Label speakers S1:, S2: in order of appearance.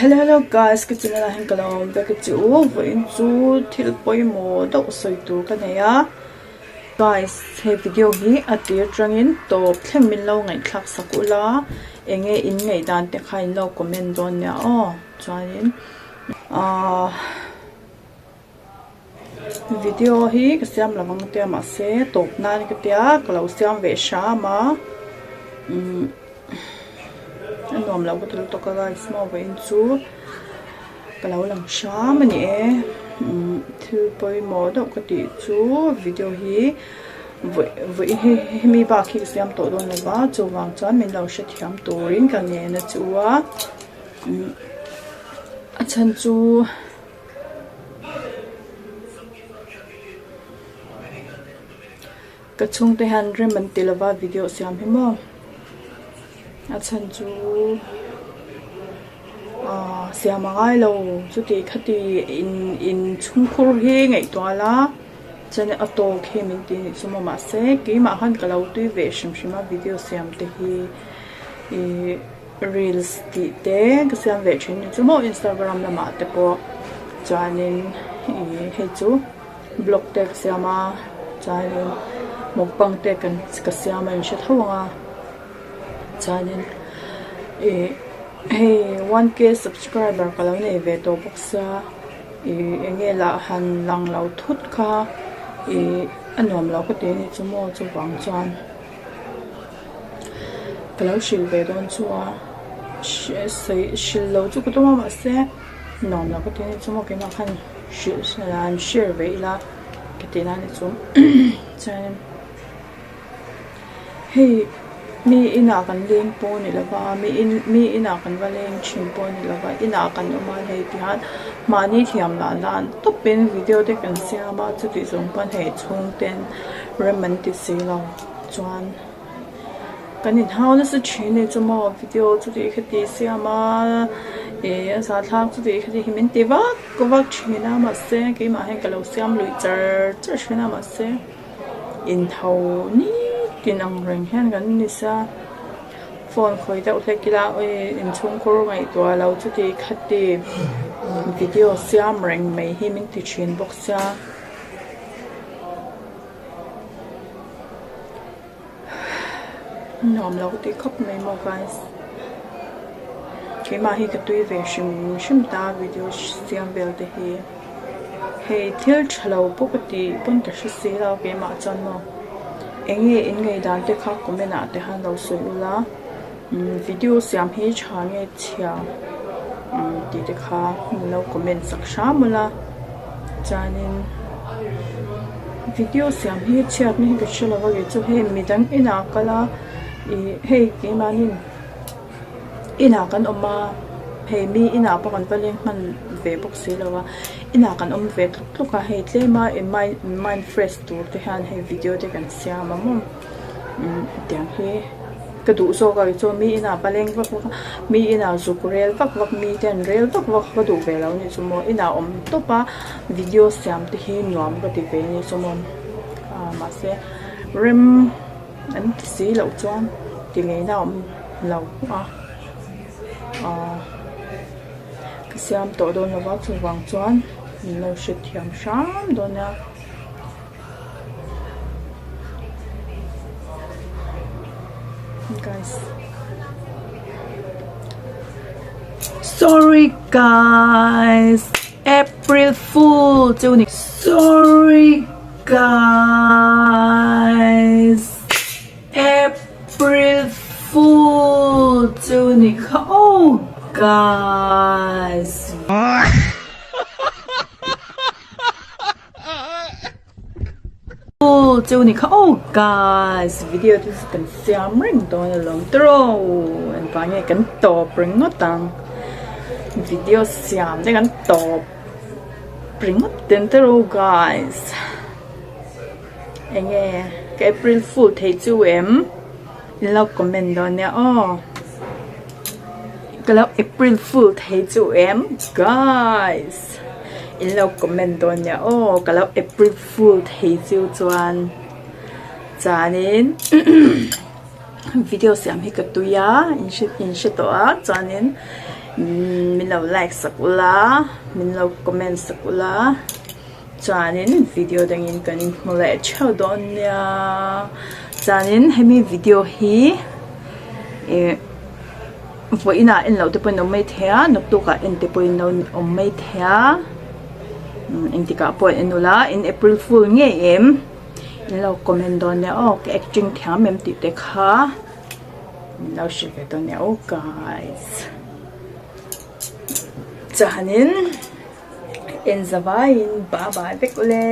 S1: Hello hello guys ka channel ah hian ka lo awm vek a che u vawiin chu thil pawimawh deuh sawi tur ka nei a guys he video hi a tir atangin tawp thleng min lo ngaihthlak sak ula eng nge in ngaih dan te kha in lo comment dawn nia aw chuanin ahh video hi ka siam lo ang tia mahse tawp nan ka tia ka lo siam ve hram a umm a nuam lo ka ti lutuk a guys maw vawiin chu ka lo lang hram a ni e umm thil pawimawh deuh ka tih chu video hi vawi vawi hi hemi bak hi ka siam tawh dawn lo va chuvang chuan min lo hrethiam turin ka ngen a chu a umm a chhan chu. Ka chhungte hian rem an ti lova video siam hi maw a chhan chu ahh siam a ngai lo chuti khati in in chhungkhur hi ngaihtuah la chuan a tawk hi min ti anih chu maw mahse keimah khan ka lo tui ve hrim hrim a video siam te hi ihh. Reels tih te ka siam ve thin ni chu maw Instagram lamah te pawh chuanin ih hei chu blog te ka siam a chuanin mukbang te kan ka siam a in hre tho ang a chuanin ih hei one k subscriber ka lo nei ve tawh bawk sia ih eng nge lah han lang lo thut kha ih a nuam lo ka ti a ni chu maw chuvang chuan. Ka lo hrilh ve dawn chu a sawi hrilh lo chu ka tum a mahse nuam lo ka ti a ni chu maw keimah khan hrilh an share ve ila ka tih nan ni chu chuanin hei mi inah kan leng pawh a ni lo va mi in mi inah kan va leng thin pawh a ni lo va inah kan awm a hei tihian mahni thiam lah dan tawpin video te kan siam a chutih zawng pawn hei chhungten rem an ti si lo. Chuan kan inhau nasa thin e chu maw video chuti khati siam a ih a zahthlak chuti khati hi min ti vak vak thin a mahse keimah hian ka lo siam luih char char thin a mahse inhau nitin ang reng hian kan ni sia phone khawi deuh hlek ila awi inchhungkhur ngaihtuah lo chuti khati video siam reng mai hi min ti thin bawk sia. Nuam lo tih khawp mai maw guys keimah hi ka tui ve hrim hrim ta video siam vel te hi hei thil tha lo pawh ka tih pawn ka hre si lo keimah chuan maw eng nge in ngaihdan te kha comment ah te khan lo sawi ula video siam hi tha nge chhia tih te kha min lo comment sak hram ula chuanin video siam hi chhiatna hi ka hre lo a kei chu hei midang inah a kal a ih hei keimahni inah kan awm a hei mi inah pawh kan va leng hman ve bawk si lo a inah kan awm ve tluk tluk a hei tlem a mind fresh tur te hian hei video te kan siam a maw. Tiang hi ka duh zawk a chuan mi inah va leng vak vak a mi inah zuk rel vak vak mi te an rel vak vak ka duh ve lo a nih chu maw inah awm tawp a video siam te hi nuam ka ti ve a nih chu maw ah mahse rem an ti si loh chuan ti ngei na awm lo a ah ka siam tawh dawn lo va chuvang chuan min lo hrethiam hram dawn nia. Guys. Sorry guys. April Fool chu ni. Sorry guys. April Fool chu ni kha oh guys. Chu ni kha aw guys video chu kan siam reng dawn alawm tiraw engvang nge kan tawp ringawt ang video siam te kan tawp ringawt den tiraw guys enge ka april fool thei chu em in lo comment dawn nia aw ka lo april fool thei chu em guys. In lo comment dawn nia aw ka lo April fool thei chu chuan chuanin video siam hi ka tui a in hre in hre tawh a chuanin. Min lo like sak ula, min lo comment sak ula, chuanin video dangin kan inhmu leh theuh dawn nia. Chuanin hemi video hi ih vawiinah en loh te pawhin a awm mai thei a, naktukah en te pawhin lo awm mai thei a, engtikah pawh en ula in April fool ngei em in lo comment dawn nia aw ka acting thiam em tih te kha. Min lo hrilh ve dawn nia aw guys. Chuanin en zavaiin bye bye vek ule.